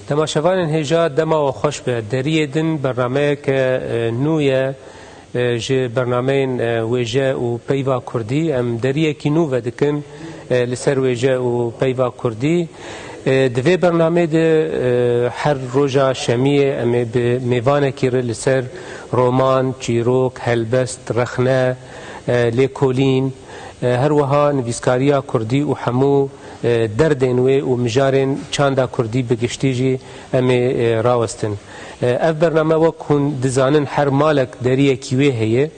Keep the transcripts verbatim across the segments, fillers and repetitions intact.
Temaşevanên hêja, dema we xweş be. Deriyê din bernameyeke, e, nû ye, e, ji bernameyên, e, wêje û peyva kurdî. Em deriyekî nû vedikin, e, li ser wêje û peyva kurdî. E, di vê bernameyê de, e, her roja şemiyê em ê bi mêvanekî re li ser roman, çîrok, helbest, rexne, e, lêkolîn, e, her wiha nivîskariya kurdî û hemû, e, derdên wê û mijarên çanda kurdî bi giştî jî em ê, e, rawestin. E, ev bername, wek hûn dizanin, her malek deriyekî wê heye.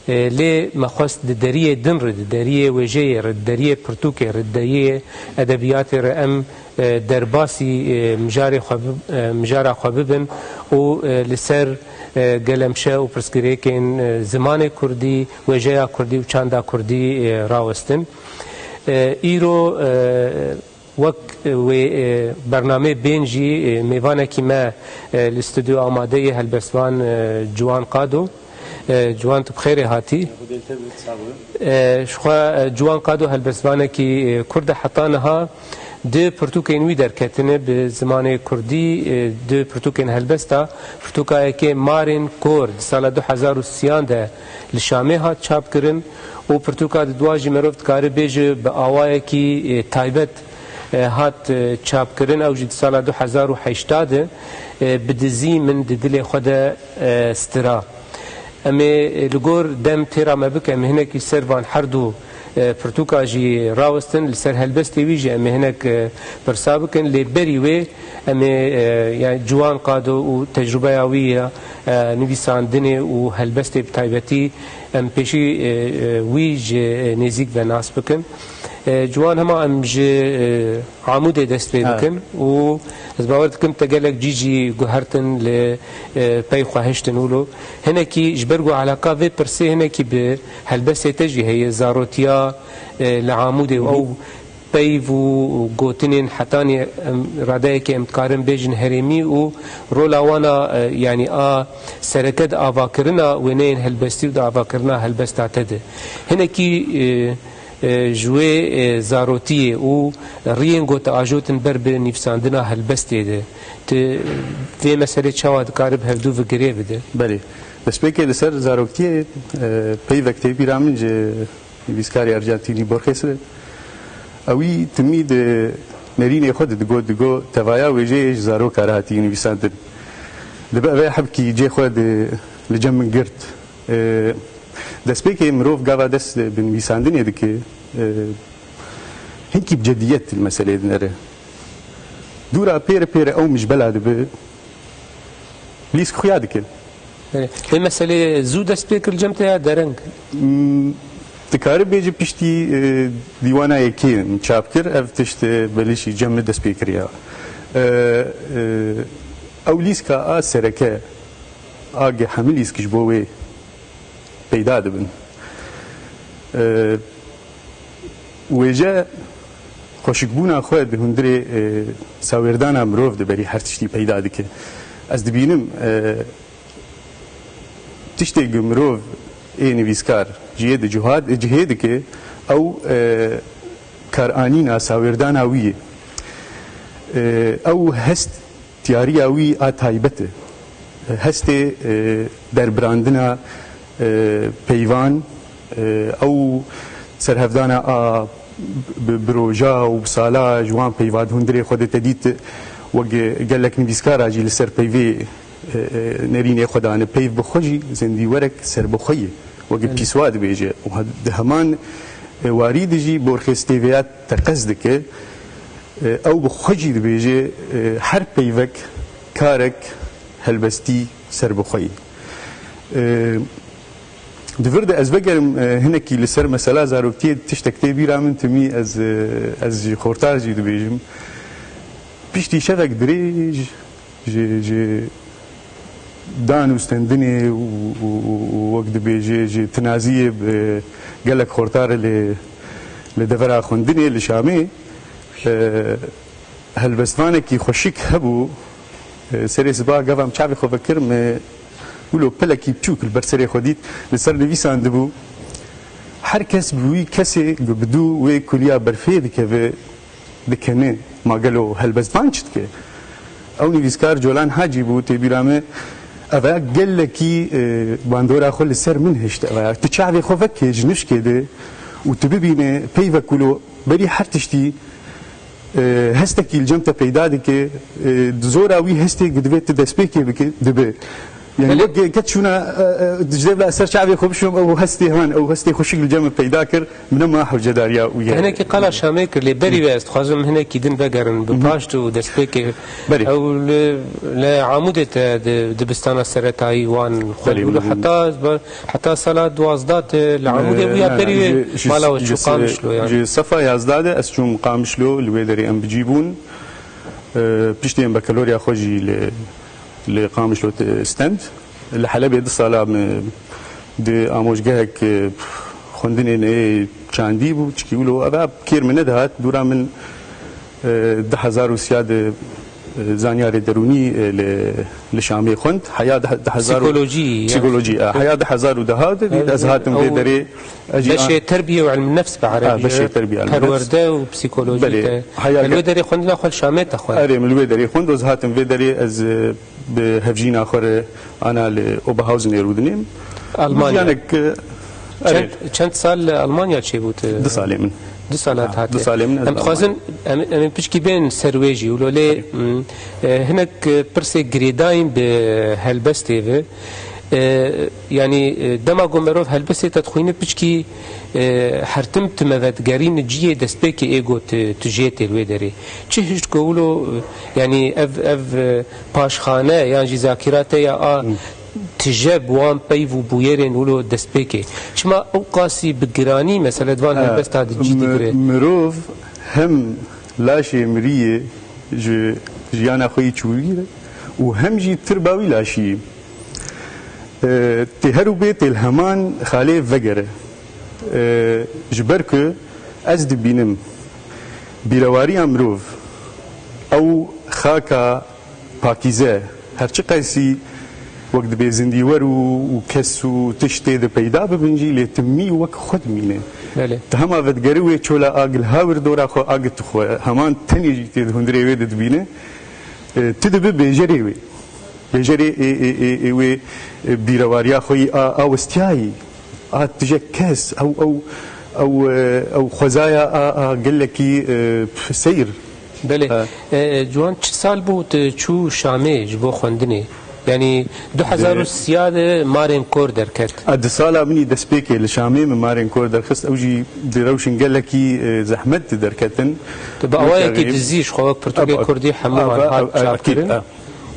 E, lê me xwest di deriyê din re, di deriyê wêjeyê re, di deriyê pirtûkê re, di deriyê edebiyatê re em, e, derbasî, e, mijarê xwe bi-, e, mijara xwe bibin û, e, li ser, e, gelemşe û pirsgirêkên, e, zimanê kurdî, wêjeya kurdî û çanda kurdî, e, rawestin. E, îro, e, wek, e, wê, e, bernamê bên jî, e, mêvanekî me, e, li stûdyo amade ye, helbestvan, e, Ciwan Qado. E, Ciwan, tu bi xêrê hatî. Xwedê li te be, sax be. E, ji xwe, e, Ciwan Qado helbestvanekî, e, kurd e, heta niha du pirtûkên wî derketine bi zimanê kurdî, e, du pirtûkên helbesta. Pirtûka yekê Marên Kor di sala du hezar û sêyan de li Şamê hat çapkirin û pirtûka di dua jî, merov dikare bêje, bi awayekî, e, taybet, e, hat, e, çapkirin. Ew jî di sala du hezar û heşta de, e, Bi dizî min di dilê xwe de, e, stira. Em ê, e, li gor dem têra me bike, em ê hinekî ser van herdu, e, pirtûka jî rawestin, li ser helbestê wî jî em ê hinek, e, pirsa bikin. Lê berî wê em ê, e, yani Ciwan Qado û tecrûbeya wî ya, e, nivîsandinê û helbestê bi taybetî em pêşî, e, e, wî ji, e, nêzîk ve nas bikin. E, Ciwan, hema em ji, e, Amûdê dest pê Ha. dikin û ez bawer dikim te gelek cî jî guhertin li, e, pey xwe hiştin wilo. Hinekî ji ber ku elaka vê pirsê hinekî bi helbestê te jî heye, zarotiya, e, li Amûdê û Hı hı. ew peyv û gotinên hetanî em, radeyekê em dikarin bêjin herêmî û rola wan a, e, yanî a sereke di avakirina wêneyên helbestî û di avakirina helbesta te de. Hinekî, e, e, ji wê, e, zarotiyê û riyên ku te ajotin ber bi nivîsandina helbestê de, tu vê meselê çawa dikare bi hevdû ve girê bide? Belê. Destpêkê li ser zaroktiyê, e, peyvek tê bîra min ji nivîskarê Arjantînî Borges re. Ewî timî di nerînê xwe de digot, digot, tevaya wêjeyê ji zaroka re hatiye nivîsandin. Dibe ev ê hebkî cê xwe di, li cem min girt. E, destpêkê mirov gava dest bi nivîsandinê dike, e, hinkî bi cediyet li meseleyê dinere. Dûra pêre pêre ew mijbela dibe, lîsk xuya dike. Belê. Vê meselê zû dest pê kir cem te ya dereng? Hmm, dikare bêje piştî, e, dîwana yekê min çap kir, ev tişt, e, belê jî cem min dest pê kiriya. E, e, ew lîska a sereke, a ge hemî lîsk ji bo wê peyda dibin. E, wêje xweşikbûna xwe di hundirê, e, sawêrdana mirov de berî her tiştî peyda dike. Ez dibînim, e, tiştê ku mirov ê nivîskar cihê di cihê dike, ew, e, karanîna sawêrdana wî ye. E, ew hest tiyariya wî a taybet e. Hestê, e, derbirandina, e, peyvan, e, ew serhevdana a bi, bi roja û bi sala ji wan peyva di hundirê xwe de te dît, wek gelek nivîskara jî li ser peyvê, e, e, nerînê xwe dane. Peyv bi xwe jî zendîwerek serbixwe ye, wek Belê. Pîswa dibêje. Û he-, di heman, e, warî de jî Borges tê vêya teqez dike. E, ew bi xwe jî dibêje, e, her peyvek karek helbestî serbixwe ye. E, di vir de ez vegerim, e, hinekî li ser mesela zaroktiyê tiştek tê bîra min timî ez, e, ez ji xortar jî dibêjim. Piştî şevek dirêj, ji, ji dan û stendinê û, û, û, û wek dibêje, ji tinaziyê bi gelek xortar li, li devera xwendinê li Şamê, e, helbestvanekî xweşik hebû. E, serê siba gava min çavê xwe vekir, min wilo pilekî biçûk li ber serê xwe dît, li ser nivîsandibû, her kes bi wî kesê ku bi dû wê kuliya berfê dikeve, dikene, ma gelo helbestvan çi dike? Ew nivîskar Colan Hacî bû, tê bîra me. Eva gelekî, e, bandora xwe li ser min hişt. Eva tu çavê xwe vekê ji nişkê de û tu bibîne peyvek wilo berî her tiştî, e, hestekî li cem te peyda dike, e, zora wî hestê ku divê tu destpêkê bike, dibe. Yani Belê. wek ke çûna, e, e, ji devla ser çavê xwe bişom, ew hestê han, ew hestê xweşik li cem min peyda kir, min nema hewcedariya wî ye. Hinekî qala Şamê kir, lê berî wê ez dixwazim hinekî din vegerin, bi Hı hı. paşt û destpêkê. Berî. Ew li, li Amûdê te di, dibistana seretayî wan xwend Belê, wilo min heta, heta sala duwazdeh te li Amûdê Ee, bûya ne, berî ne, wê ji, ji, mala we ji çû se-, Qamişlo yani. Ji sefa yazdeh de ez çûm Qamişlo, li wê derê em bi cî bûn. Ee, piştî em bekalorya xwe jî li, li Qamişlo te-, stend. Li Helebê du sala min di amojgehek, e, xwendinê neyê çandî bû, çikî wilo eva kêr min nedihat. Dûra min, e, du hezar û siyah de, e, zanyarê derûnî, e, li, li Şamê xwend. Heya du-, du hezar û Psîkolojî, ya. Psîkolojî, e, heya du hezar û deh de dît, ez hatim vê derê, ez jî Beşê terbiye û ilm nefs bi Ha, erebî, beşê terbiye ilm nefs. Perwerde û psîkolojî Belê, te. Heya Li wê ke- derê xwendina xwe li Şamê te xwend. Erê, min li wê derê xwend, ez hatim vê derê, ez, e, bi hevjîna xwe re ana li Oberhausenê rûdinêm. Almanya. Jiyanek, e, erê. Çend, çend sal li Almanya çêbû tu? Du salê min. Du sal Ha, hat du hatiye. salê min ez Em li dixwazin, Almanya. em, em ê piçkî bên ser wê jî, wilo lê, Erê. mm, e, hinek, e, pirsê girêdayîn bi helbestê ve. E, yanî, e, dema ku merov helbestê te dixwîne piçkî, e, her tim tu me vedigerîne cihê destpêkê ê ku tu, tu jê tê li wê derê. Çi hişt ku wilo, e, yanî ev, ev, e, paşxane yan jî zakîra te ya a Hmm. tije bi wan peyv û bûyerên wilo destpêkê. Çima ew qasî bi giranî mesele di van Ha, helbesta de cî mi-, digire? Mirov hem laşê miriyê ji jiyana xwe yî çûyî re û hem jî tirba wî laşî yî. E, tê her û bê tê li heman xalê vegere. E, ji ber ku ez dibînim bîrewariya mirov, ew xaka pakîze, her çi qeysî wek dibê zindîwer û, û kes û tiştê de peyda bibin jî, lê timî wek xwe dimîne. Belê. Tu hema vedigeri wê çola a gil hawir dora xwe a gil tu xwe, heman tenê jî tê di hundirê wê de dibîne. E, tu dibi bêjerê wê. Bêjerê ê, ê, ê, ê wê, e, bîrewariya xwe yî a, a westiyayî, a tije kes, ew, ew, ew, e, ew xwezaya a, a gelekî, e, seyr. Belê. Ha. E, e, Ciwan, çi sal bû tu çû Şamê ji bo xwendinê? Yanî du hezar û siyah de Marên Kor derket. A, di sala min î destpêkê li Şamê min Marên Kor derxist. Ew jî di rewşên gelekî, e, zehmet de derketin. Tu bi awayekî dizî ji xwe wek pirtûkê kurdî hemû wan hat çapkirin.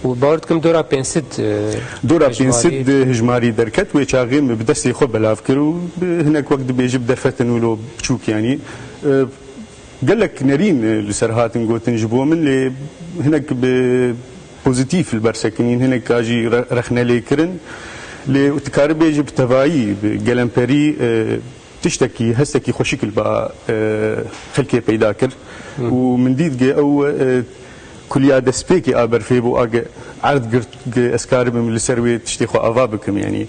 Û bawer dikim dora pênc sed, e, Dora pênc sed hejmarî. Hejmarî derket, wê çaxê min bi destê xwe belav kir û bi hinek wek dibêje bi derfetên wilo biçûk, yanî, e, gelek nerîn, e, li ser hatin gotin ji bo min, lê hinek bi pozîtîf li ber sekinîn, hinek a jî re-, rexne lê kirin. Lê tu karî bêjî bi tevayî, bi gelemperî, e, tiştekî, hestekî xweşik li ba, e, xelkê peyda kir. Hı. Û min dît ge ew, e, kuliya destpêkê a berfê bû, a ge erd girt ge ez karibim li ser wê tiştê xwe ava bikim, yanî.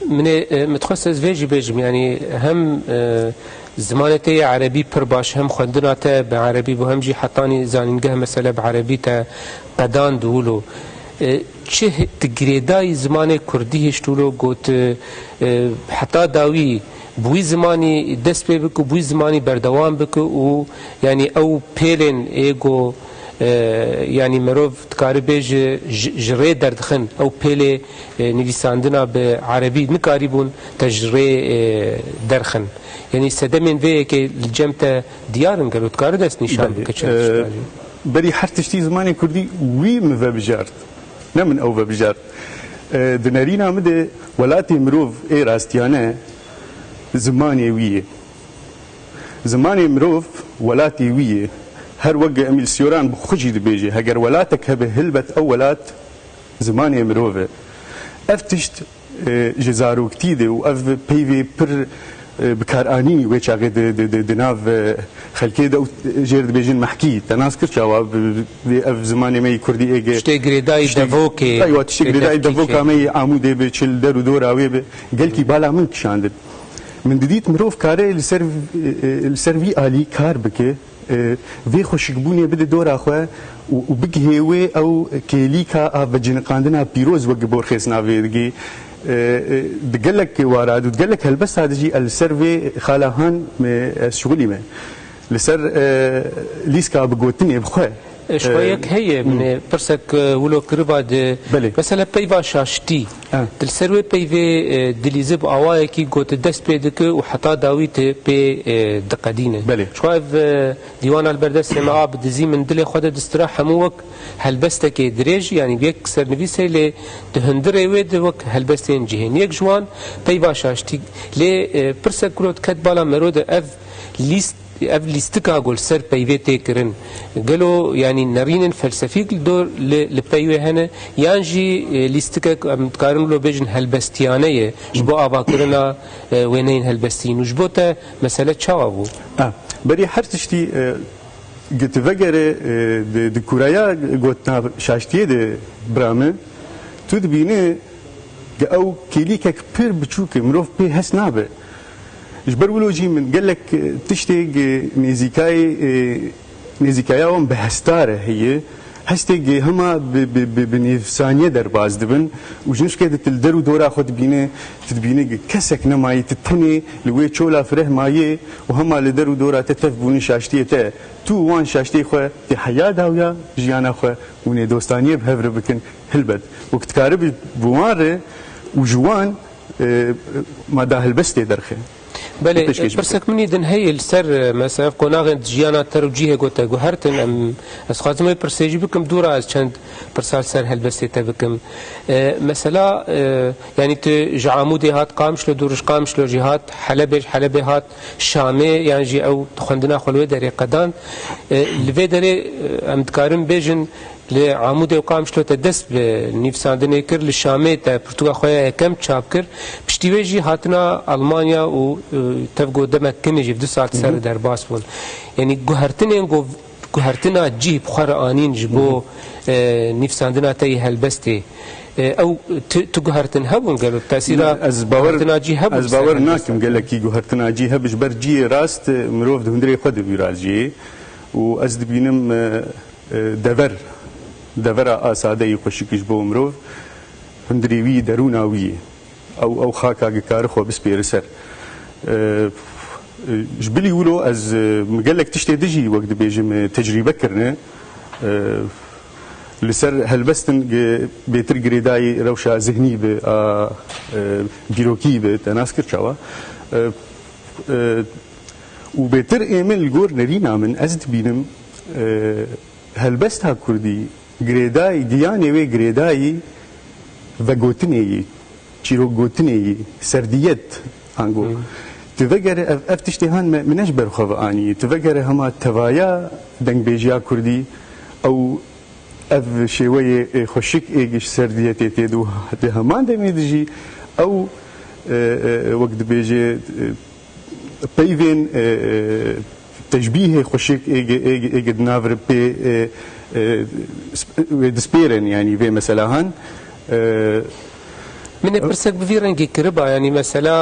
Min ê, e, min dixwest ez vê jî bêjim, yanî hem, e, zimanê te yê erebî pir baş, hem xwendina te bi erebî bû, hem jî hetanî zanîngeh mesele bi erebî te qedand wilo. E, çi hi-, tu girêdayî zimanê kurdî hişt wilo got, e, heta dawî bi wî zimanî dest pê bike û bi wî zimanî berdewam bike û, yanî, ew pêlên ê go, e, yanî, mirov dikare bêje ji, ji rê derdixin, ew pêlê, e, nivîsandina bi erebî nikarîbûn te ji rê, e, derxin. Yanî, sedemên vê yekê li cem te diyar in, gelo dikare dest nîşan Belê. bike çend E, tişta jî? Berî her tiştî zimanê kurdî wî min vebijart. Ne min ew vebijart. E, di nerîna min de welatê mirov ê rastiyane zimanê wî ye. Zimanê mirov welatê wî ye. Her wek Emîl Siyoran bi xwe jî dibêje, heger welatek hebe, hilbet ew welat zimanê mirov e. Ev tişt, e, ji zaroktî de û ev peyvê pir, e, bikaranî wê çaxê di, di, di, di nav, e, xelkê de û jêr dibêjin mehkî. Te nas kir çawa bi, bi, bi ev zimanê me yî kurdî ê ge Tiştê girêdayî tiştê, devokê, aywa, tiştê tê girêdayî devoka me yî Amûdê bi, çi li der û dora wê bi, gelkî bala min kişandin. Min didît mirov kare li ser, e, e, li ser vî alî kar bike. e, vê xweşikbûnê bide dora xwe û, û bigihê wê ew kêlîka a veciniqandina pîroz wek Borxês navê digê. E, e, di gelek wara di gelek helbesta de jî ez li ser vê xala han me ez şixulî me. Li ser, e, lîska bi gotinê bi xwe. E, ji xwe E, yek heye, hmm. min ê pirsek, e, wilo kiriba di Belê. Mesela peyva şaştî. Ha. Di li ser wê peyvê, e, dilîzib awayekî gote dest pê dike û heta dawî tê pê, e, diqedîne. Belê. Ji xwe ev, e, dîwana li ber destê me a bi dizî min dilê xwe de distira hemû wek helbestekê dirêj, yanî yek sernivîsê lê di hundirê wê de wek helbestên cihê. Yek ji wan peyva şaştî. Lê, e, pirsek kuro diket bala mero de ev lîst Ev lîstika ku li ser peyvê tê kirin, gelo, yanî, nerînên felsefîk li dor li, li peyvê hene, yan jî, e, lîstikek, em dikarin wilo bêjin, helbestiyane ye ji bo avakirina, e, wêneyên helbestî? Û ji bo te mesele çawa bû? A, berî her tiştî, e, gi tu vegere, e, di, di kuraya gotina şaştiyê de, bira min, tu dibîne, Ge ew kêlîkek pir biçûk e, mirov pê hez nabe. Ji ber wilo jî min gelek, e, tiştê ge nêzîkayê, e, nêzîkaya wan bi hesdar e heye. Hestê ge hema bi, bi, bi, bi nîvsaniye derbas dibin û ji nifşkê de tu li der û dora xwe dibîne, tu dibîne ge kesek nemayî, tu tenê li wê çola fireh mayê û hema li der û dora te tev bûne şaştiyê te. Tu wan şaştiyê xwe tê heya dawiya jiyana xwe û nêdostaniyê bi hev re bikin. Hilbet, wek dikaribe bi wan re û ji wan, e, mada helbestê derxe. Belê, Pêşkêş bike. Pirsek min î din heye li ser, e, mesela, ev qonaxên jiyana te û cihê ku te guhertin, em, ez xwazim wê pirsê jî bikim, dû re ez çend pirsa li ser helbestê te bikim. E, mesela, e, yanî tu ji Amûdê hat Qamişlo, dû re ji Qamişlo jî hat Helebê, ji Helebê hat Şamê, yan jî ew xwendina xwe li wê derê qedand. E, li vê derê, e, em dikarin bêjin, Li Amûdê û Qamişlo te dest bi nivîsandinê kir, li Şamê te pirtûka xwe ya yekem çap kir. Piştî wê jî hatina Almanya û, e, tev got demek kinê jî, du sal ser Hı hı. derbas bûn. Yanî guhertinên ku, guhertina cih bi xwe re anîn ji bo, Hı hı. e, nivîsandina te yê helbestê. E, ew tu, tu guhertin hebûn gelo? Tesîra Na, ez bawer, guhertina cih hebû ez li ser bawer helbesta nakim te? Gelekî guhertina cih hebe, ji ber cihê rast, e, mirov di hundirê xwe de bîra jê. Û ez dibînim, e, e, dever, devera a sade yî xweşik ji bo mirov, hundirê wî, derûna wî ye. Ew, ew xaka dikare xwe bispêre ser. E, e, ji bilî wilo ez, e, min gelek tiştê din jî wek dibêjim, e, tecrîbe kirine. E, li ser helbestin ge-, bêtir girêdayî rewşa zihnî bi, a, e, dîrokî bi, te nas kir çawa. E, e, û bêtir ê min li gor nerîna min, ez dibînim, e, Helbesta kurdî, girêdayî, giyanê wê girêdayî vegotinê yî, çîrokgotinê yî, serdiyet, ango. Hı. Tu vegere ev, ev tiştê han me, min ne ji ber xwe ve anî. Tu vegere hema tevaya dengbêjiya kurdî, ew, ev şêweyê, e, xweşik ê ji serdiyetê tê de û di heman demê de jî ew, e, e, wek dibêje, e, peyvên, e, e, teşbîhê xweşik ê ge-, ê ge-, ê ge di nav re pê, e, e, sp-, wê dispêrin, yanî vê mesela han. E, Min ê pirsek bi vî rengî kiriba, yanî mesela,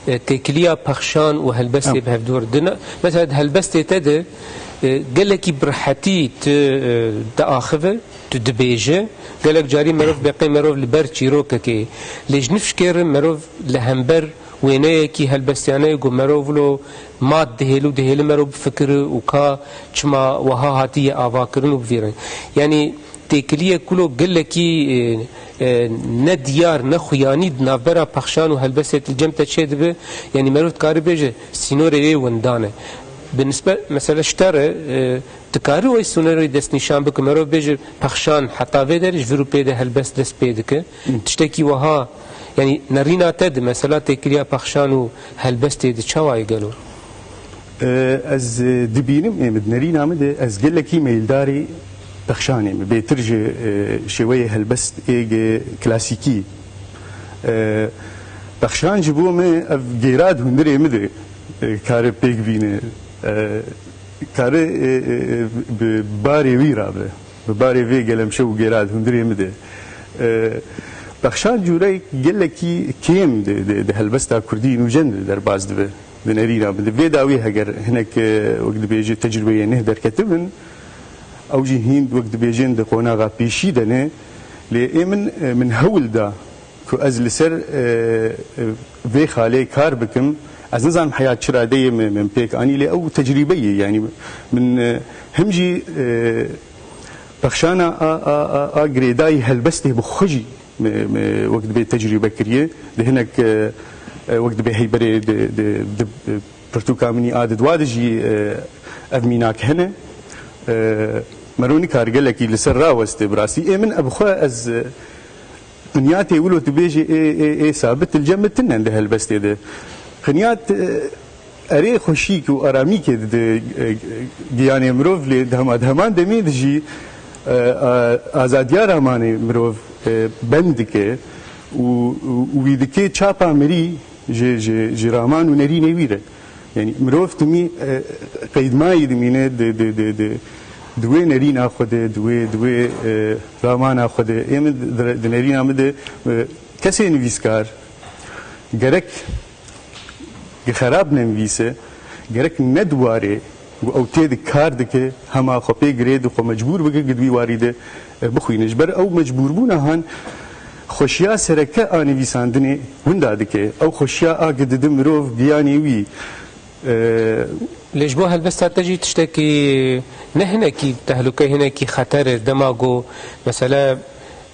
e, e, têkiliya pexşan û helbestê Em. bi hevdû re. Di ne-, mesela di helbestê te de, e, gelekî bi rehetî tu, e, diaxive, tu dibêje. Gelek carî merov beqê merov li ber çîrokekê. Lê ji nifşkê re merov li hember wêneyekî helbestiyane ye ku merov wilo mat dihêl û dihêli merov bifikire û ka çima wiha hatiye avakirin û bi vî rengî. Yanî têkiliyek wilo gelekî, e, e, ne diyar, ne xuyanî di navbera pexşan û helbestê li cem te çêdibe. Yanî merov dikare bêje sînorê wê windan e. Bi nisbet, mesela, ji te re, e, Dikarî wê sînorê destnîşan bike, merov bêje pexşan heta vê derê, ji vir û pê de helbest dest pê dike. Hı. Tiştekî wiha, yanî nerîna te di mesela têkiliya pexşan û helbestê de çawa ye gelo? E, ez, e, dibînim, ê min, nerîna min de ez gelekî meyildarî pexşanê me. Bêtir ji, e, şêweyê helbest ê ge klasîkî. E, pexşan ji bo me ev gêra di hundirê min de, e, kare pêk bîne. E, Kare, e, e, e, bi barê wî rabe. Bi barê vê gelemşe û gêra di hundirê min de. E, pexşan cûreyek gelekî kêm di, di, di helbesta kurdî nûjen de derbas dibe. Di nerîna min, di vê dawî heger hinek, e, wek dibêje tecrûbeyê neh derketibin, ew jî hîn wek dibêjin di qonaxa pêşî de ne. Lê ê min, e, min hewl da ku ez li ser, e, e, vê xalê kar bikim. Ez nizanim heya çira deyê min, min pêk anî, lê ew tecrûbe ye. Yanî min, e, him jî, e, pexşana a, a, a, a girêdayî helbestê bi xwe jî me, me wek dibê tecrûbe kiriye. Di hinek, e, e, wek dibê heyberê di, di, di, e, pirtûka min a di dwa de jî, e, ev mînak hene. E, mero nikar gelekî li ser raweste bi rastî. Ê min, e, bi xwe ez, e, qinyatê wilo tu bêjî ê, ê, ê sabit li cem min tinen di helbestê de. Qinyat, e, erê xweşîk û aramîkê dide, e, giyanê mirov, lê di hema, di heman demê de jî, e, a, azadiya ramanê mirov, e, bend dike û, û, û wî dike çapa mirî ji, ji, ji raman û nerînê wî re. Yanî mirov timî, e, qeydmayî dimîne di, di, di, di, di wê nerîna xwe de, di wê, di wê, e, ramana xwe de. Ê min di, di nerîna min de, e, kesê nivîskar gerek xerab nenivîse, gerek ne di warê ku ew tê di kar dike, hema xwe pê girê di xwe mecbûr bike ku di wî warî de, e, bixwîne. Ji ber ew mecbûrbûna han xweşiya sereke a nivîsandinê winda dike. Ew xweşiya a ku dide mirov giyanê wî, e, Lê ji bo helbesta te jî tiştekî ne hinekî tehlûke, hinekî xeter e. Dema ku, mesele,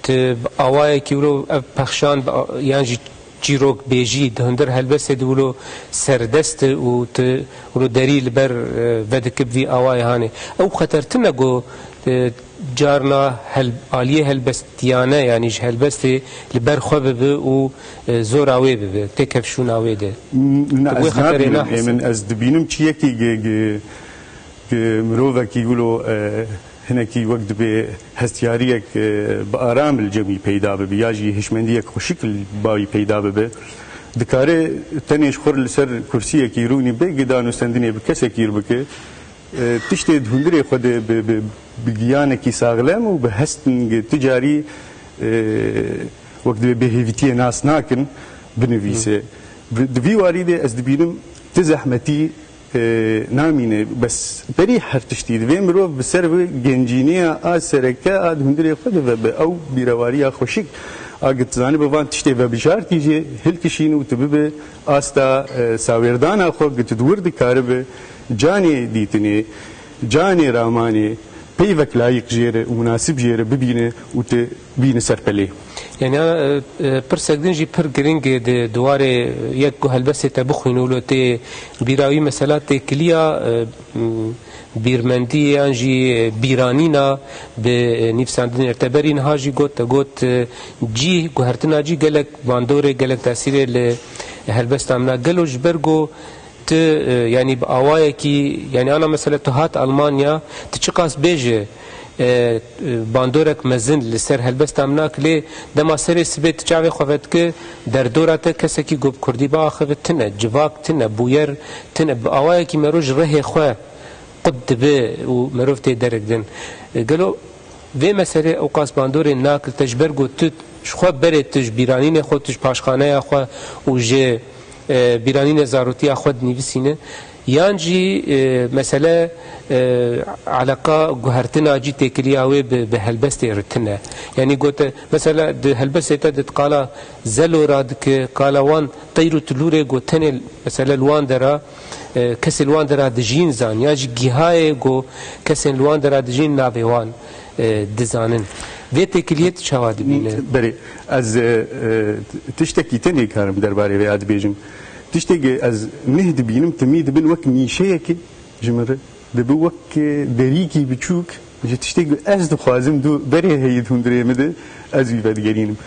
tu bi awayekî wilo ev pexşan bi a-, yan jî çîrok bêjî di hundir helbestê de wilo serdest e û tu wilo derî li ber, e, vedikib vî awayê hanê. Ew xeter tune ku, e, carna hel-, aliyê helbestiyane, yanî ji helbestê li ber xwe bibe û, e, zora wê bibe, têkevşûna wê de. Na, Wê ez xeterê nabînim. Ê nahese. Min, ez dibînim çiyekî gi-, gi-, gi mirovekî wilo, e, hinekî wek dibê hestiyariyek, e, bi aram li cemî peyda bibe, ya jî hişmendiyek xweşik li bawî peyda bibe. Dikare tenê ji xwe li ser kursiyekî rûnî bê, gi danûstendinê bi kesekî re bike. E, tiştê di hundirê xwe de bi, bi, bi giyanekî saxlem û bi hestin gi tu carî, e, wek dibê bêhêvîtiyê nas nakin, binivîse. Bi, di vî warî de ez dibînim ti zehmetî, e, namîne. Bes berî her tiştî divê mirov bi ser vê gencîniya a sereke a di hundirê xwe de vebe. Ew bîrewariya xweşik a gi tu zanibe van tiştê vebijartî jê hilkişîn û tu bibe asta, e, sawêrdana xwe gi tu di wir dikaribe canê dîtinê, canê ramanê peyvek layîq jê re û munasib jê re bibîne û tu bîne ser pelê. Yani, e, e, pirsek din jî pir giring e di, di warê yek ku helbestê te bixwîne û lo tê bîra wî mesela têkiliya, e, m, bîrmendî yan jî, e, bîranîna bi, e, nivîsandinê re. Te berî niha jî got, te got, e, cî, guhertina cî gelek bandorê, gelek tesîrê li helbesta min a. Gelo ji ber ku tu, e, yanî bi awayekî, yanî ana mesela tu hat Almanya, tu çiqas bêje, e, e, bandorek mezin li ser helbesta min a, lê dema serê sibê tu çavê xwe vedike, derdora te kesekî ku bi kurdî biaxive tine, civak tine, bûyer tine, bi awayekî mero ji rihê xwe qut dibe û merov tê derek din. E, gelo vê meselê ewqas bandorê nake te ji ber ku tu ji xwe berê tu ji bîranînê xwe, tu ji paşxaneya xwe û ji, e, bîranînê zarotiya xwe dinivîsîne? Yan jî, e, mesele, e, eleqa guhertina cî têkiliya wê bi, bi helbestê re tine? Yanî gote, mesela di helbestê te de qala Zelo radike, qala wan teyr û tilûrê ku tenê, mesela, li wan dera, e, kesê li wan dera dijîn zan, ya jî gihayê ku kesên li wan dera dijîn navê wan, e, dizanin. Vê têkiliyê tu çawa dibîne? Berê, ez, e, e, tiştekî tenê karim derbarê vê ya dibêjim. Tiştekî ez neh dibînim, timî dibin wek nîşeyekê ji min re. Dibe wek, e, derîkî biçûk ji tiştê ku ez dixwazim du berê heyî di hundirê min de, ez wî vedigerînim.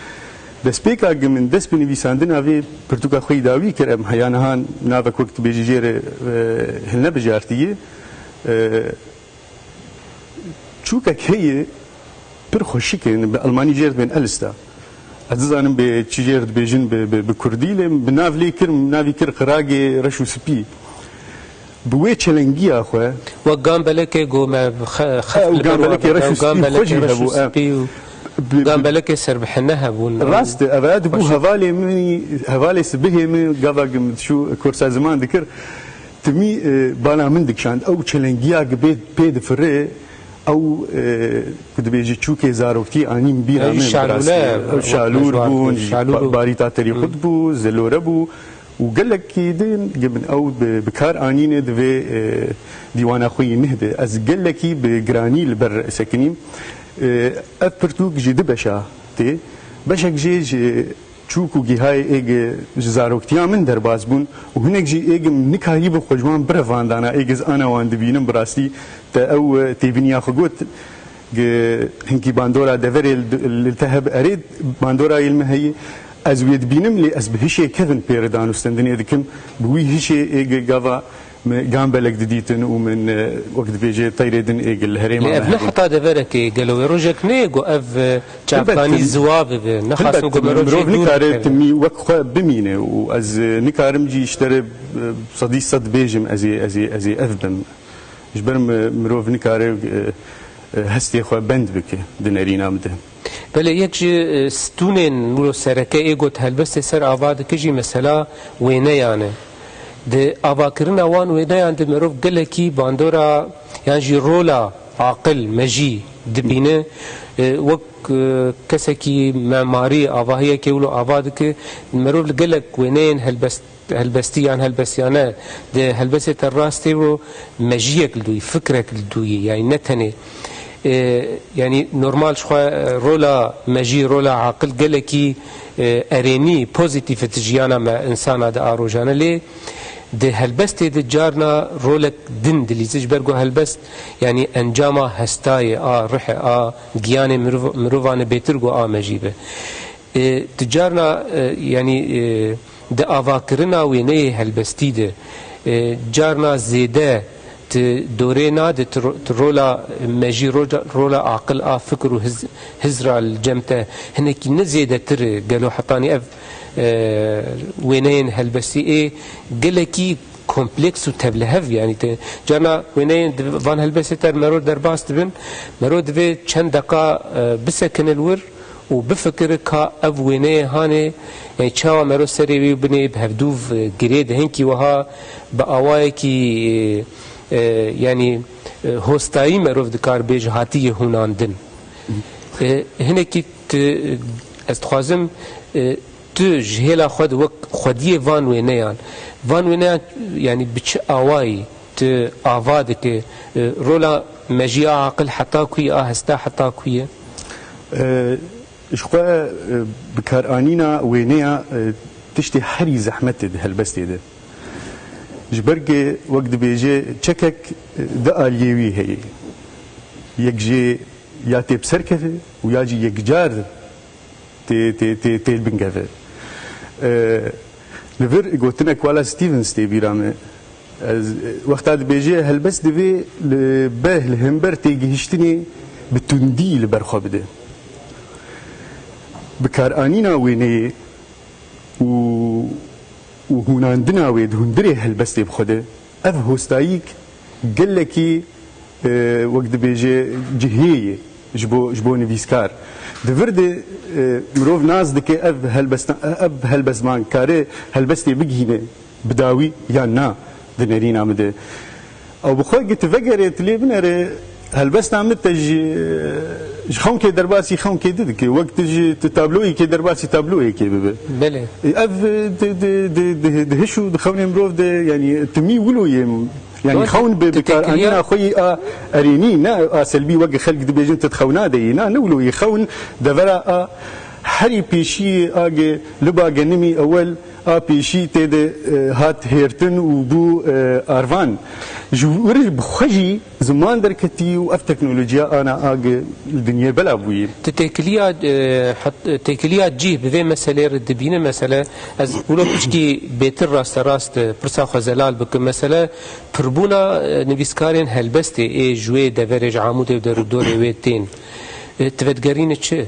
Destpêka ku min dest bi nivîsandina vê pirtûka xwe yî dawî kir, em heya niha navek wek tu bêjî jê re, e, hilnebijartiye. E, çûkek heye, pir xweşik in, bi elmanî jê re dibên Elsta. Ez nizanim bê çi jê re dibêjin bi, bi, bi kurdî, lê bi nav lê kir, navî kir qiragê reş û spî. Bi wê çelengiya xwe. Wek gambelekê ku me xe-, xeft Ew li ber gambelekê wa reş û bike, spî gambelekê xwe jî reş û hebû, e. spî û Bi- bi- Gambelekê serbihîne hebûn. Rast e, ev dibû hevalê min, hevalê sibihê min, gava min çû kursa ziman dikir, timî, e, bala min dikişand. Ew çelengiya ki bê, pê difire, ew, e, ku dibêje çûkê zaroktî anîn bîra Ew min, bi rastî. Şalûle, Ew şalûr bûn, şalûr ba-, bû. Barîta terîqut bû, zelore bû. Û gelekî din, gi min ew bi, bi kar anîne di vê, e, dîwana xwe yî neh de. Ez gelekî bi giranî li ber sekinîm. E, ev pirtûk ji du beşa tê. Beşek jê ji çûk û gihayê êg ji zaroktiya min derbas bûn û hinek jî êg min nikarîbû xwe ji wan birevandana êg ez ana wan dibînim bi rastî te ew, e, têbiniya xwe got. Gi-, hinkî bandora deverê li, li te hebe, erê, bandora yê li me heye. Ez wê dibînim, lê ez bi hişê kevin pê re danûstendinê dikim. Bi wî hişê ê gi-, gava min gambelek didîtin û min, e, wek dibêje teyrê din ê gi li herêma Lê me ev ne hebûn. Heta deverekê gelo wê rojek neyê ku ev, e, çavkanî Elbet, ziwa bibe. Nexasim elbet, ku mirov mirov jê dûr nikare bikeve. Timî wek xwe bimîne û ez, e, nikarim jî ji te re, e, sedî sed bêjim ez ê, ez ê, ez ê ev bim. Ji ber mi-, mirov nikare, e, e, hestê xwe bend bike di nerîna min de. Belê yek ji, e, stûnên wilo sereke ê got helbestê ser ava dike jî mesela wêneyan e. Di avakirina wan wêneyan de mirov gelekî bandora yan jî rola aqil, mejî dibîne. E, wek, e, kesekî memarî avahiyekê wilo ava dike, mirov li gelek wêneyên helbest helbestî yan helbestiyane di helbestê te rastê û mejiyek li dûyî, fikrek li dûyî, yani ne tenê, e, yani normal ji xwe, e, rola mejî, rola aqil gelekî, e, erênî, pozîtîf di jiyana me, insana de a rojane. Lê di helbestê de carna rolek din dilîze, ji ber ku helbest, yani encama hestayê, a rihê, a giyanê mirov-, mirovane bêtir ku a mejî be. E, tu carna, e, yani, e, di avakirina wêneyê helbestî de, e, carna zêde tu dorê nade, tu ro-, tu rola mejî, rola, rola aqil a fikir û hiz-, hizra li cem te hinekî ne zêdetir e, gelo hetanî ev, e, wêneyên helbestî ê gelekî kompleks û tevlihev, yani te carna wêneyên di van helbestê te mero derbas dibin, mero divê çend deqa, e, bisekine li wir, û bifikire ka ev wêneyê hanê, yani çawa mero serê wî û binê bi hevdûv, e, girê de hinkî wiha bi awayekî, e, e, yani, e, hostayî merov dikar bêje hatiye hûnandin. E, hinekî tu, ez dixwazim, e, tu ji hêla xwe de wek xwediyê van wêneyan, van wêneyan yani bi çi awayî tu ava dike, e, rola mejiya aqil heta ku ye, a hesta heta ku ye? E, ji xwe, e, bikaranîna wêneya, e, tiştê herî zehmet e di helbestê de. Ji ber ku wek dibêje çekek, e, di aliyê wî heye. Yek jê ya tê bi ser keve û ya jî yekcar tê, tê, tê, tê li bin keve. E, li vir gotinek Wallace Stevens tê bîra me. Ez, wexta dibêje helbest divê li be, li hember têgihiştinê bi tundî li ber xwe bide. Bikaranîna wêneyê û, û hûnandina wê di hundirê helbestê bi xwe de, ev hostayîk gelekî, e, wek dibêje cihê ye ji bo, ji bo nivîskar. Di vir de, e, mirov nas dike ev helbestan-, ev helbestvan kare helbestê bigihîne bi dawî yan na di nerîna min de. Ew bi xwe gi tu vegerê, tu lê binere, helbesta min te ji, ji xewnkê derbasî xewnkê din dike. Wek tu ji tu tabloyekê derbasî tabloyekê bibe. Belê. E, ev, e, di, di, di, di, di hiş û di xewnê mirov de, yani, timî wilo yê, yani, Doğru. Xewn bi, tu bi kar têkiliya- anîna xwe yî a erênî, ne a selbî wek xelk dibêjin tu di xewna de yî. Na, ne wilo yê. Xewn devera a herî pêşî a ge liba genimî ewel a pêşî tê de, e, hat hêrtin û bû, e, arvan. Ji wir bi xwe jî ziman derketî û ev teknolojiya ana a ge li dinyê bela bûyî. Tu têkiliya, e, het-, têkiliya cih bi vê meselê re dibîne. Mesele, ez wilo piçkî bêtir rasterast, e, pirsa xwe zelal bikim. Mesele, pirbûna, e, nivîskarên helbestê ê ji wê deverê, ji Amûdê û derûdorê wê tên. E, tu vedigerîne çi?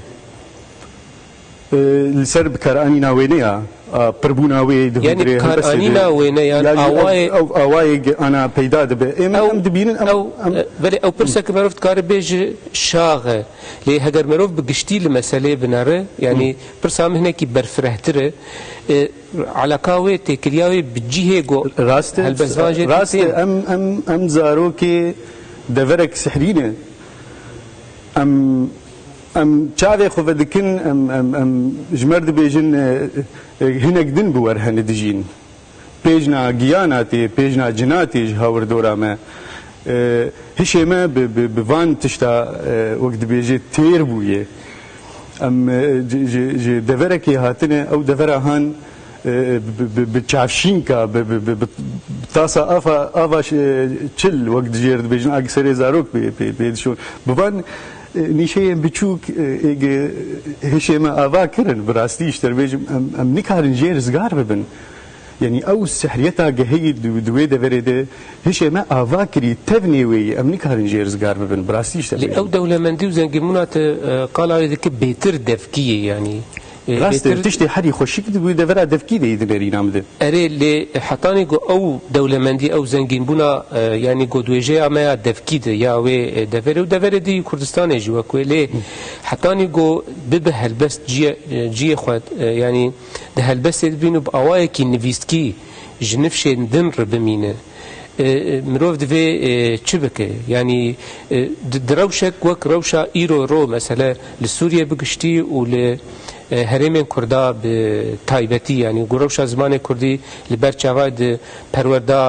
E, li ser bikaranîna wêneya, a, pirbûna wê di Yanî hundirê helbestê de. Bikaranîna wêneyan Yanî ew, awayê ew awayê ge-, ana peyda dibe. Êm, Ew, em dibînin, em, ew, em e, belê, ew pirsek mirov dikare bêje şax e. Lê heger mirov bi giştî li meselê binere, yanî Hı. pirsa min hinekî berfirehtir e. E, elaka wê, têkiliya wê bi cihê ku Rast e, helbestvan jê rast e, têtin. Em, em, em zarokê deverek sihrî ne. Em, em çavê xwe vedikin, em, em, em ji me re dibêjin, e, e, hinek din bi we re hene dijîn. Pêjna giyana tê, pêjna cina tê ji hawirdora me. E, hişê me bi, bi, bi van tişta, e, wek dibêje têr bûye. Em, e, ji, ji, ji deverekê hatine, ew devera han, e, bi, bi, bi çavşînka, bi, bi, bi, bi tasa ava, ava ş-, e, çil, wek dijêr dibêjin, a gi serê zarok pê, pê, pê dişon. Bi van, e, nîşeyên biçûk, e, ê gi hişê me ava kirin, bi rastî ji te re bêjim, em, em nikarin jê rizgar bibin. Yanî ew sihriyeta geheyî di, di wê deverê de hişê me ava kirî, tevnê wê yî, em nikarin jê rizgar bibin. Bi rastî ji te Lê bêjim. Ew dewlemendî û zengînbûna te, e, qala wê dike bêtir devkî ye, yanî, e, Rast e, bêtir tiştê herî xweşik di wî devera devkî de yî di nêrîna min de. Erê, lê hetanî ku ew dewlemendî, ew zengînbûna, e, yanî ku di wêjeya me ya devkî de, ya wê, e, deverê û deverê dî Kurdistanê jî wek wê, lê Hı. hetanî ku bibe helbest ciyê, e, ciyê xwe, e, yanî di helbestê de bîn û bi awayekî nivîskî ji nifşên din re bimîne. E, e, mirov divê, e, çi bike? Yanî, e, di, di rewşek wek rewşa îro ro, mesele li Sûriye bi giştî û li, e, herêmên Kurda bi taybetî, yanî ku rewşa zimanê Kurdî li ber çavayê di perwerda,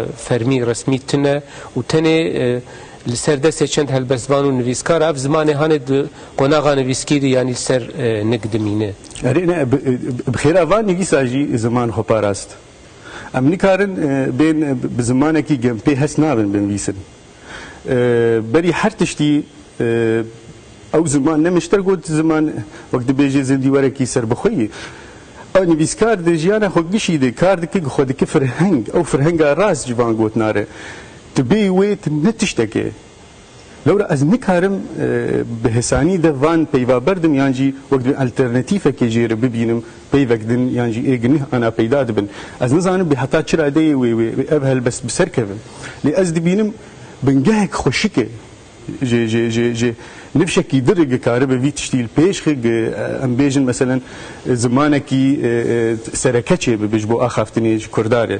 e, fermî, resmî tune û tenê, e, li ser destê çend helbestvan û nivîskar ev zimanê hanê di qonaxa nivîskî de, yanî li ser, e, nik dimîne. Erê ne, bi, bi xêra van nivîsa jî ziman xwe parast. Em nikarin, e, bên, e, bi zimanekî ge em pê hez nabin binivîsin. E, berî her tiştî, e, ew ziman, ne min ji te got ziman, wek dibêje zindî werekî serbixwe yî. Ew nivîskar di jiyana xwe gişî de kar dike, xwe dike firheng. Ew firhenga rast ji van gotina re. Tu bêyî wê, tu ne tiştek e. Lewra ez nikarim, e, bi hesanî de van peyva berdim yan jî wek divê alternatîfekê jê re bibînim, peyvek din yan jî ê ginih ana peyda dibin. Ez nizanim bi heta çi radeyê wê, wê, wê ev helbest bi ser keve. Lê ez dibînim bingehek xweşik e. Ji, ji, ji, ji nifşekî dir dikaribe vî tiştî li pêş xe, gi, e, em bêjin meselen, e, zimanekî, e, e, sereke çêbibe ji bo axaftinê ji Kurda re.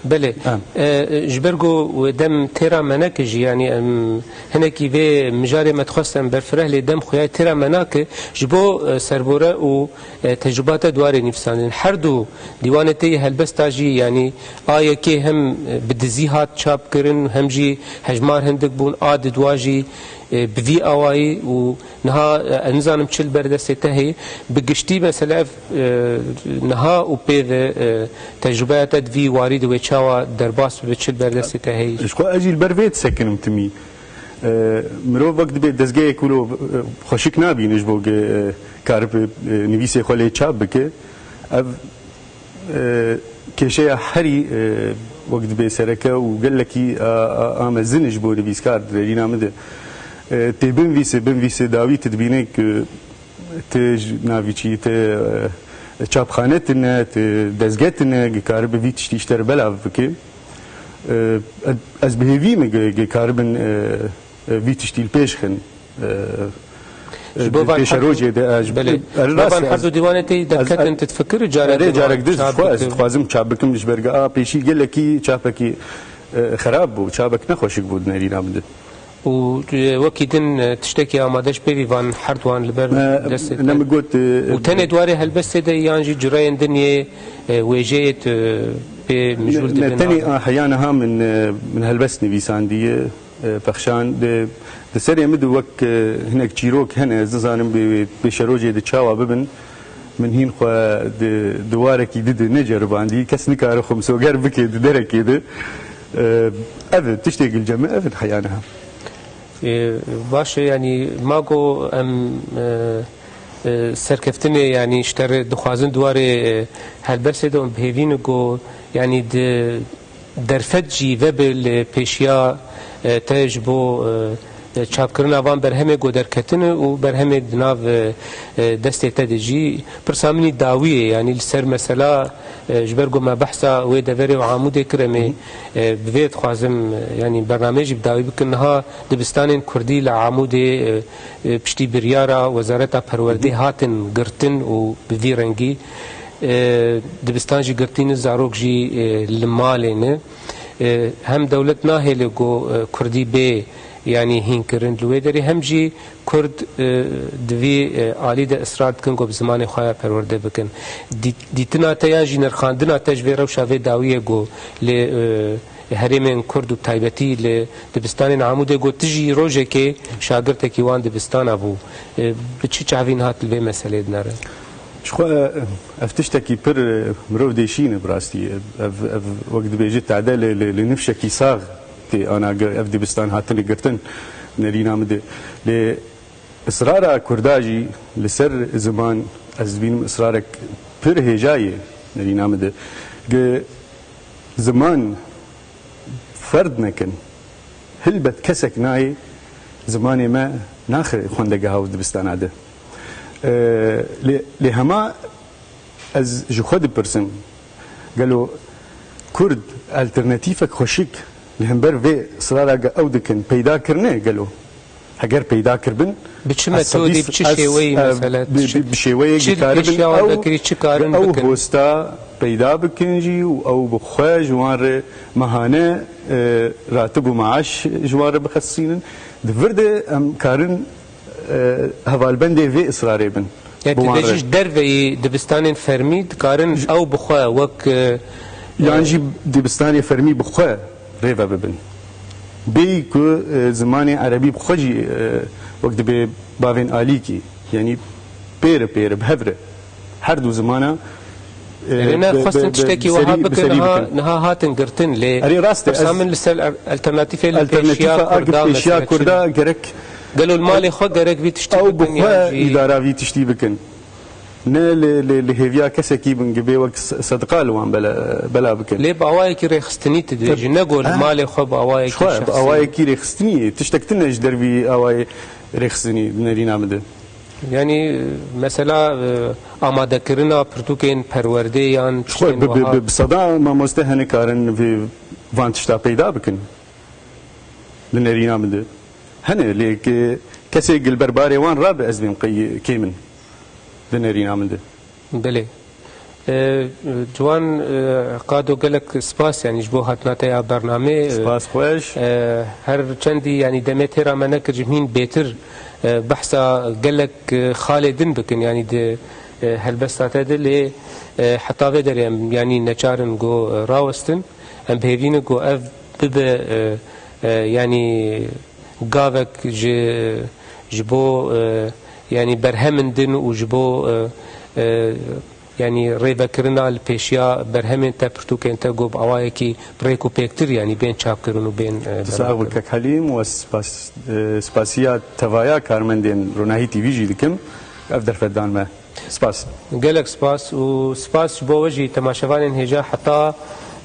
Belê. Em. E, ji ber ku dem têra me neke jî, yanî em hinekî vê mijarê me dixwest em berfireh, lê dem xuya têra me nake. Ji bo, e, serbore û, e, tecrubata di warê nivîsandin. Her du dîwanê te yê helbesta jî, yanî a yekê hem, e, bi dizî hat çapkirin, hem jî hejmar hindik bûn, a di dua jî, e, bi vî awayî û niha, e, ez nizanim çi li ber destê te heye. Bi giştî mesele ev, e, niha û pê ve, e, tecrûbeya te di vî warî de wê çawa derbas bibe, çi li ber destê te heye? Ji xwe ez jî li ber vê disekinim timî. E, mirov wek dibê dezgehê ku lo, e, xweşik nabîne ji bo ge, e, karibe, e, nivîsê xwe lê çap bike. Ev e, kêşeya herî, e, wek dibê sereke û gelekî a, a, a mezin ji bo nivîskar di derîna min de. E, tê binvîse, binvîse dawî tu dibîne ku tu ji navî çî, tu, e, çapxane tune, tu dezge tune, dikaribe vî tiştî ji te re belav bike. E, ez bi hêvî me ge, ge karibin, e, e, vî tiştî li pêş xin. E, Ji bo van pêşerojê de, e, ji Belê. Ji bo van her du dîwanê te derketin, tu difikir carek Erê din carek din çap xwe ez bikin? Dixwazim çap bikim, ji ber a pêşî gelekî çapekî, e, xerab bû, çapek nexweşik bû di nêrîna min de. Û, e, wekî din, e, tiştekî amade ji pêvî van her duan li ber destê te? Ne min got, e, Û tenê di warê helbestê de yan jî cureyên din yê, e, wêjeyê tu pê mijûl dibin? Ne, tenê a heya niha min, e, min helbest nivîsandiye. E, pexşan. Di, di serê min de wek, e, hinek çîrok hene, ez nizanim bi, bi pêşerojê de çawa bibin. Min hîn xwe di, di warekî di de neceribandî. Kes nikare xwe misoger bike di derekê de. E, ev e, tiştê gilce me, ev in heya niha. E, baş e, yanî ma go em, e, e, serkeftinê, yanî ji te re dixwazin di warê, e, helbestê de em bi hêvî ne go, yanî di derfet jî vebe li pêşiya, e, te ji bo, e, Çapkirina van berhemê ku derketine û berhemê di nav, e, e, destê te de jî pirsa min î dawiyê, yanî li ser mesela, e, ji ber ku me behsa wê deverê û Amûdê kir, em ê, e, bi vê dixwazim, e, yanî bernameyê jî bi dawî bikin. Niha dibistanên kurdî li Amûdê, e, e, piştî biryara Wezareta Perwerdê hatin girtin û bi vî rengî, e, dibistan jî girtî ne, zarok jî, e, li malê ne. E, hem dewlet nahêle ku, e, kurdî bê, yanî hînkirin li wê derê, hem jî kurd, e, di vî, e, alî de israr dikin ku bi zimanê xwe ya perwerde bikin. Dî-, dîtina te yan jî nirxandina te ji vê rewşa vê dawiyê ku li, e, herêmên kurd û bi taybetî li dibistanên Amûdê ku tu jî rojekê şagirtekî wan dibistana bû, e, bi çi çavîn hat li vê meselê dinere? Ji xwe, e, ev tiştekî pir, e, mirov dêşîne bi rastî. Ev, ev, wek dibêje tade li, li, li nifşekî sax tê ana gi-, ev dibistan hatine girtin nerîna min de. Lê israra Kurda jî li ser ziman, ez dibînim israrek pir hêja ye nerîna min de. Gi ziman ferd nekin, hilbet kesek nayê zimanê me naxe xwendegeha û dibistana de. E, lê, lê hema ez ji xwe dipirsim, gelo Kurd alternatîfek xweşik li hember vê israra ge ew dikin peyda kirine gelo? Heger peyda kiribin, bi çi metodî, bi çi şêweyî, e, mesela, bi, bi, bi şêweyê çi dikaribin pêşiya wan ew, vekirî, çi karin ew bikin? Hosta peyda bikin jî û ew bi xwe ji wan re mehane, e, ratib û maaş ji wan re bixesînin. Di vir de em karin, e, hevalbendê vê israrê bin. Yani bi wan re. Dibêjî ji derveyî dibistanên fermî dikarin ew bi xwe wek, e, yan, e, jî dibistanê fermî bi xwe rêve bibin. Bêyî ku, e, zimanê erebî bi xwe jî, e, wek dibe bavên alîkî, yanî pêre pêre bi hev re her du zimana, e, erê ne, bi, xwestin bi, tiştekî bi wiha serî, bi bikin, serî niha, bikin. Niha hatin girtin lê. Erê rast e, pirsa ez min li ser alternatîfê li alternatîfa pêşiya a Kurda, pêşiya mesela, Kurda çi? Gerek gelo li malê xwe gerek vî tiştî bikin, ew bi xwe yan jî îdara vî tiştî bikin. Ne li, li, li hêviya kesekî bin, gibê wek s-, sedqa li wan bela, bela bikin. Lê bi awayekî rêxistinî tu dibêjî, ne got li, ha, malê xwe bi awayekî, xwe, bi şexsî, awayekî rêxistinî, tiştek tune ji dervî awayê rêxistinî di nerîna min de. Yanî, mesela, e, amadekirina pirtûkên perwerdê yan, ji xwe, tiştên bi, bi, wiha. Bi, bi seda mamoste hene karin vê van tişta peyda bikin. Di nerîna min de hene, lê ke-, kesê gilberbarê wan rabe, ez bêm qey kêm in di nerîna min de. Belê. E, Ciwan, e, Qado, gelek spas, yanî, ji bo hatina te ya bernamê. E, spas xweş. E, her çendî, yanî, demê têra me nekir, ji min bêtir, e, behsa gelek, e, xalê din bikin, yanî, di, e, helbesta te de, lê, e, heta vê derê em, yanî, neçar in ku, e, rawestin. Em bi hêvî ne ku ev bibe, e, e, yanî gavek ji, ji bo, e, yanî berhemên din û ji bo, e, e, yanî rêvekirina li pêşiya berhemên te, pirtûkên te ku bi awayekî bi rêk û pêktir, yanî bên çapkirin û bên, e, tu sax bî, bernamkirin. Kek Helîm, we spas, e, spasiya tevaya karmendên Ronahî T V jî dikim, ev derfet dan me. Spas. Gelek spas û spas ji bo we jî temaşevanên hêja. Heta,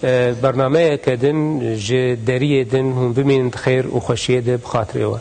e, bernameyeke din ji deriyê din hûn bimînin di xêr û xweşiyê de bi xatirê we.